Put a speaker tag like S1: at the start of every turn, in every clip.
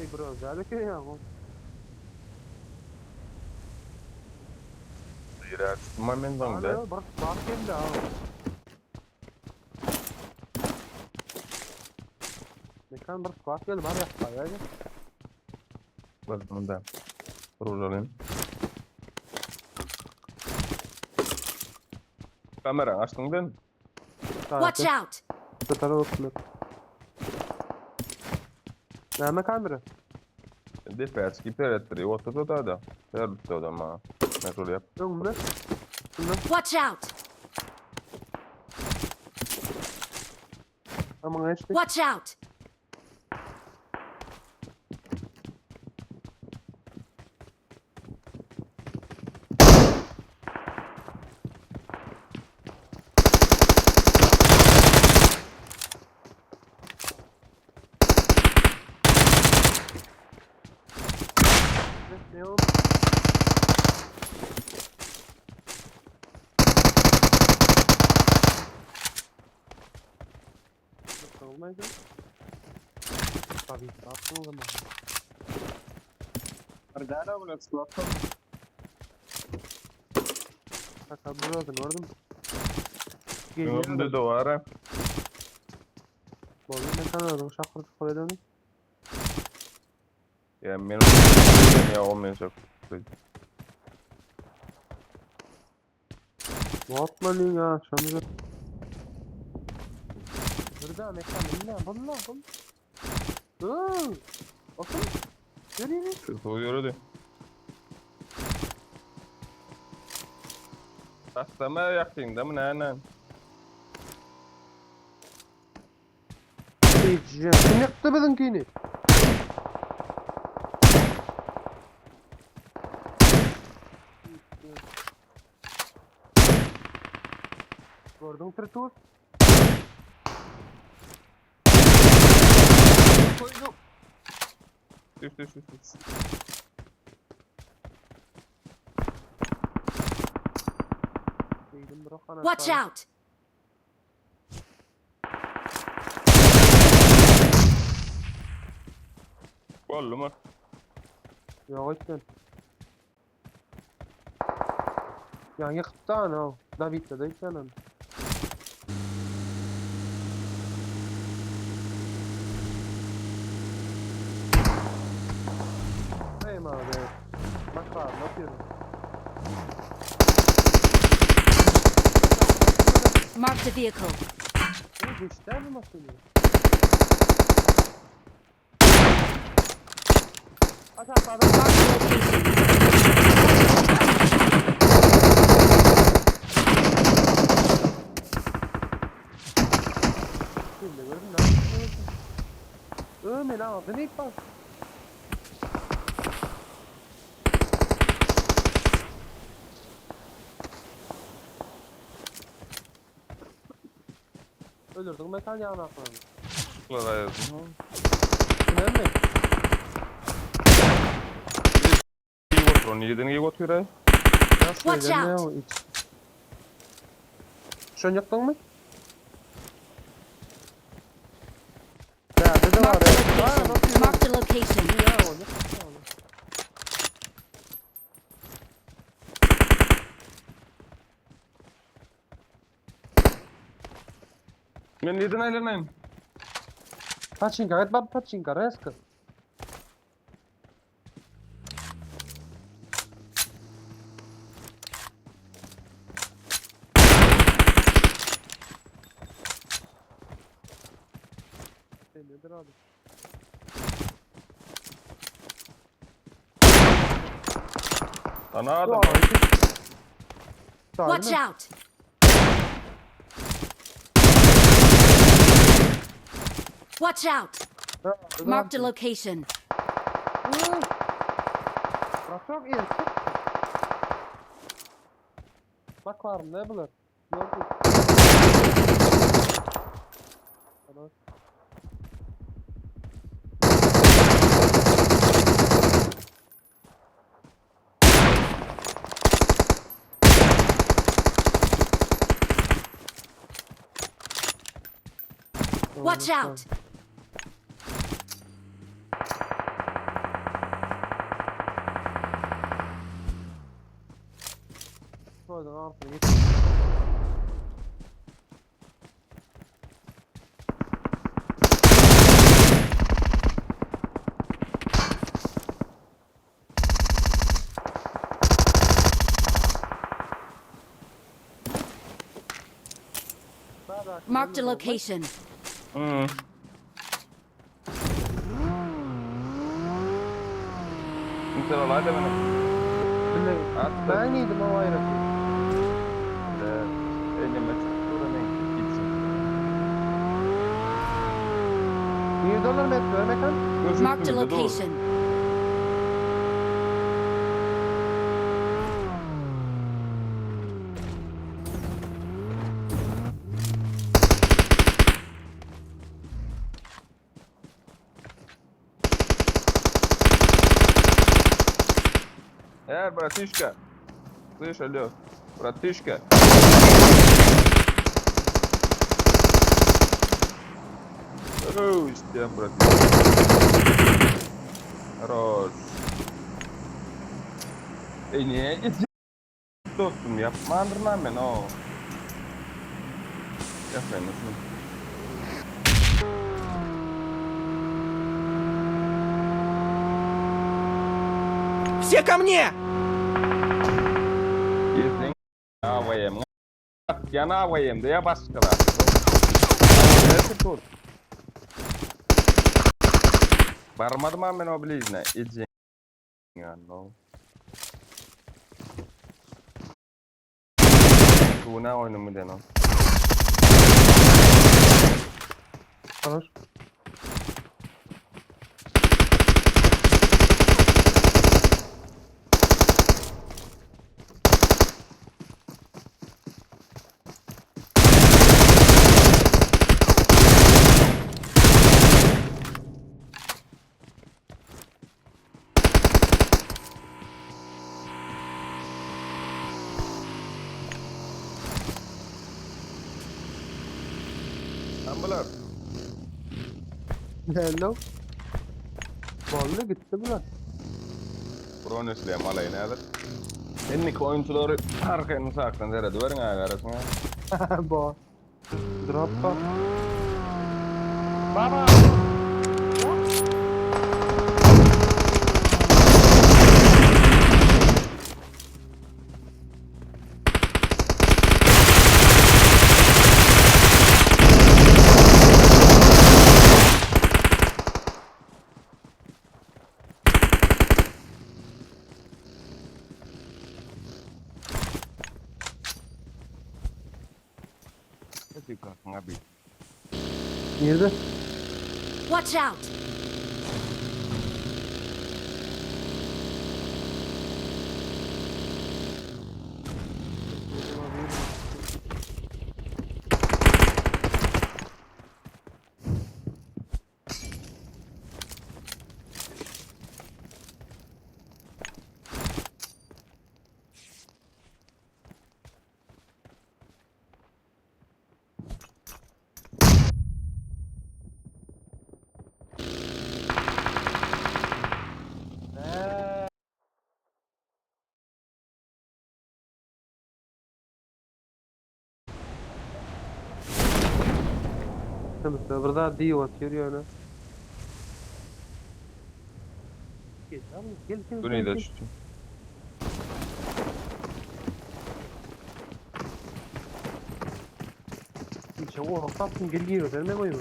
S1: Ey bir özel eken ya bu.
S2: Ýere tutma men soňda.
S1: Ana bir bak geldi ha. Mekan bir squad geldi var ya. Ya.
S2: Bak bunda. Rujalyň. Kamera açdyň den.
S3: Watch out!
S1: Tutar olsun. Näme kamera?
S2: Depe açyp etdir. Oturdu da da. Her da ma. Ne şöyle yap.
S1: Öňünde. Şunda.
S3: Watch out!
S1: Aman geçti.
S3: Watch out!
S1: Ne oldu? Olmaydı. Tabii, ne o zaman?
S2: Ardana bile squat.
S1: Bak abi burada gördün mü? Geliyor.
S2: Önümde duvara.
S1: Boldy mekan öldüm. Şakır çukur edeni.
S2: Ya men ya olmayacak.
S1: Atma ya şamı. Burada mekan ne? Bunlar bun. Iıı. Bakın. Görüyor
S2: Şu yürüdü. Taslama yaktın değil mi? Ne ne?
S1: Kim yaktı bizimkini? Gördün tırtıl. Koydum.
S2: Düş düş düş. düş.
S1: Değdim bırak ana.
S3: Watch out!
S2: Boldu mu?
S1: Yok ettin. Ya yıktı ana. David de yıktı Hey abi. Bak abi ne yapıyorum?
S3: Marked a vehicle.
S1: Ne geçti mi masayı? At at adam
S3: Marked a location.
S1: Şimdi gördün ne yapıyorsun? Ömer abi ne bak. Öldürdün metal yağını aklını.
S2: Şuralara yazdım.
S1: Ne mi?
S2: İyi otur. Onu yedin iyi otur. ay.
S1: Nasıl
S3: Watch
S1: öyle, ne
S3: out.
S1: o iç? Şön yaktın mı? Ya dedi var
S3: Marked a
S1: ya. Aa,
S3: location.
S1: nasıl
S3: Marked a location.
S1: Ya o ne?
S2: Men neden aylanayım?
S1: Paçinka, et bab paçinka, reska. Nedir abi?
S2: Ana adam.
S3: Watch out! Watch out! Marked a location.
S1: Bırak iyi. Bak var ne bilir. Gördüm. Tamam.
S3: Watch out!
S1: Soýduň artyna git.
S3: Marked a location.
S2: Hmm. Kimse olay da beni. Atla.
S1: Ben yedim o ayrıca.
S2: Elime çıktı ne gitsin.
S1: 100 dolar mı etti mekan?
S2: Göz
S3: Marked a
S2: üstümüzde doğru.
S3: location.
S2: Eğer bratişka. Слышь, алло. Братишка. Оу, всем, братишка. Хорош. Ey niye git? Dostum yapmandırma ben o. Yapmayın nasıl?
S4: Все ко мне!
S2: Gitsin. Avayım. Yana avayım diye başkalar. Nasıl tut? Barmadım ama ben o blizne. İci. Ya no. Tuna oyunu mu deno?
S1: Хорош.
S2: Ambular.
S1: Hello. Vallahi gitti bular.
S2: Bron işleyem alayın häzir. Ennik oyunçulary arkaýyn saklan seredi beriň agarasyn.
S1: Bo. Drop bak. Baba.
S2: Hadi kalkın abi.
S1: Girdi.
S3: Watch out!
S1: Burada diyor atıyor yani. Gel abi, gel gel.
S2: Bu
S1: gel,
S2: neydi
S1: gel.
S2: şu?
S1: İşte o hafta gel geliyor. Ben ne koyayım?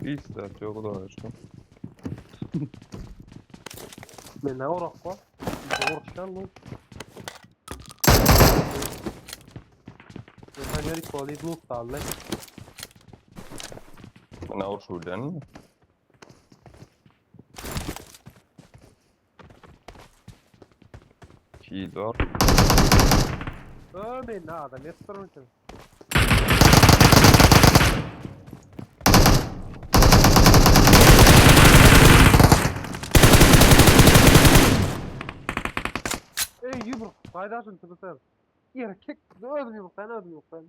S2: Bir saat yok da şu.
S1: Men ne orak ko? Orak lan. Ben yeri kolayı bulup da Allah.
S2: Ne o şuradan? Kilo.
S1: Ömer ne adam yetiştirmiş. Ey yumruk paydaşın tırısır. Erkek özüm yumruk sen özüm yumruk sen.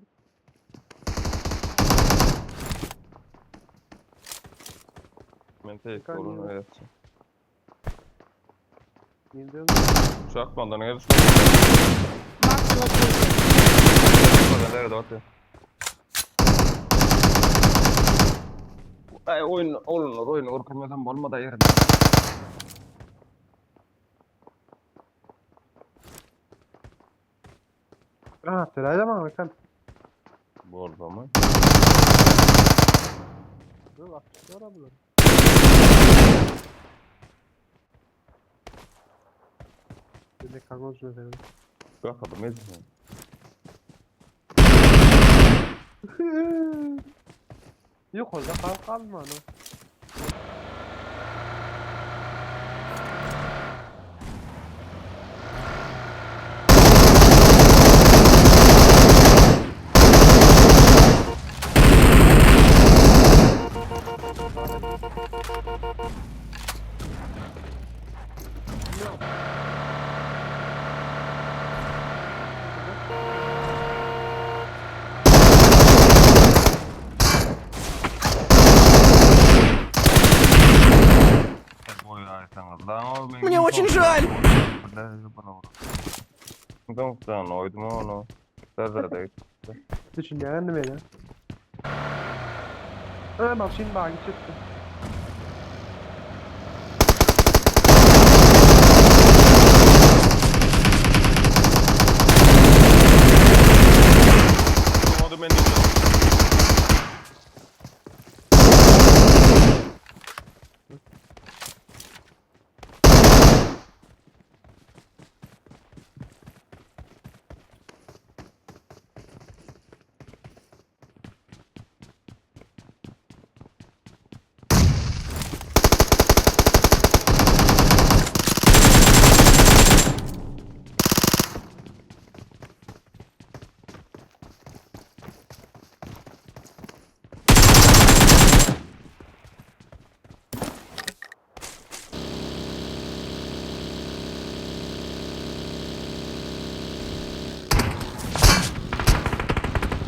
S2: Men tek
S1: Kan
S2: olun
S1: ýeri.
S2: evet.
S1: Indi
S2: Uçak bandan gel uçak.
S3: Marked a location.
S2: Nerede atıyor? Ay oyun olun oyun orkamdan bolmada yerinde.
S1: Rahat herhalde bana kan.
S2: Boldu ama.
S1: Dur bak, dur abla. Bir de kan olsun efendim.
S2: Bakalım edin.
S1: Yok orada kal kalma no.
S4: Мне очень жаль.
S2: Sen oydum onu. Nerede?
S1: Düşünýän beni. Ha maşyn bagi çykdy.
S2: Olmadı ben de.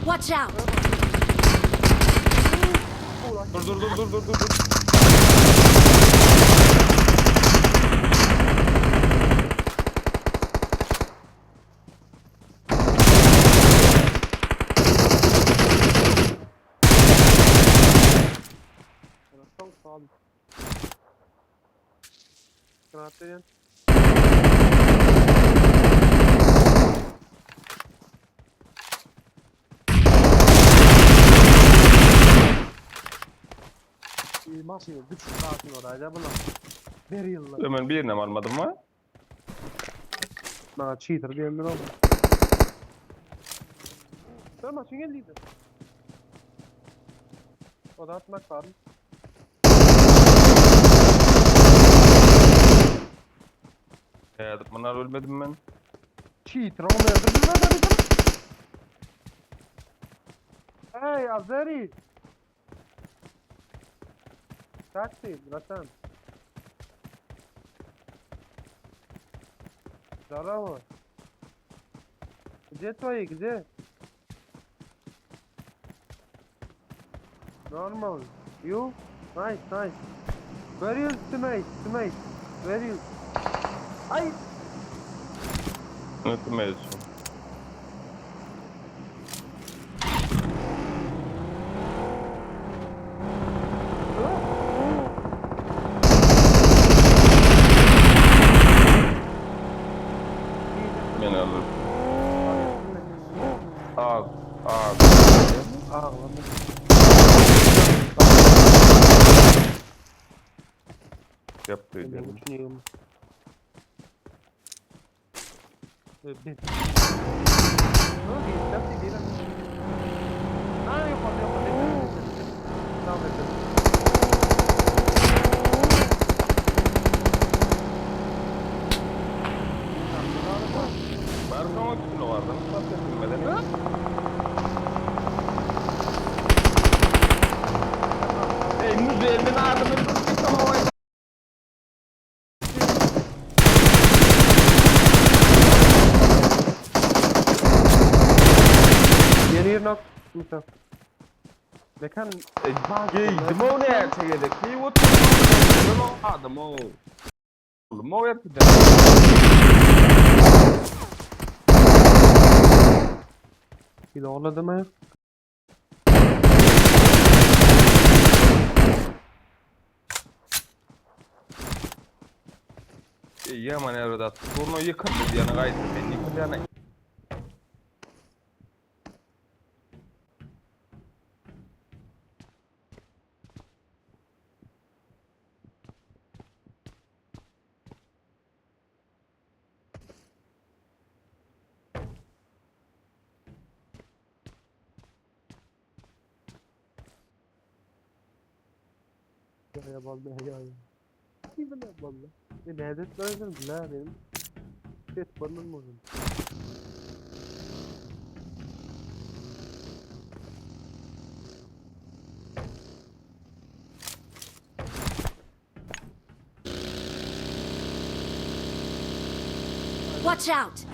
S3: Watch out!
S2: Dur dur dur dur dur dur. dur.
S1: Çok sağ ol. Granat berýän. Maşyny düşüp rahatyn oraya buna. Bir yıllar.
S2: Hemen birine mi almadım mı?
S1: Na cheater diýen bir oldu. Ben maşyn geldiydi. O da atmak var.
S2: Evet, bunlar ölmedim ben.
S1: Cheater olmayandır. Bilmez abi sana. Hey Azeri. Taksi, bratan. Здорово. Где твои, где? Normal. You? Nice, nice. Where you teammate? Teammate. Where you? Ay!
S2: Unuttum mevzusu. Ben alırım. Al, al.
S1: Ağlama.
S2: Yaptı
S1: Benim
S2: dedim.
S1: için yığılmış. Bir. Ha yok yok yok. Tamam edelim.
S2: Var mı o vardı? Nasıl ettim ben? Ey müzeyemin adını tuttum.
S1: Yeni bir nok. Mustafa. Mekan
S2: Geýdim o näçe gezek. Geýip oturdum. Adam o. Oğlum o erkiden.
S1: Bir ogladymy?
S2: Yaman evlat. Burnu yıkıldı diyene gaýtdy. Men ýykylýan.
S1: Ya vallahi ya. Ya vallahi. E nerede lazım la benim? Ses burnum mu?
S3: Watch out!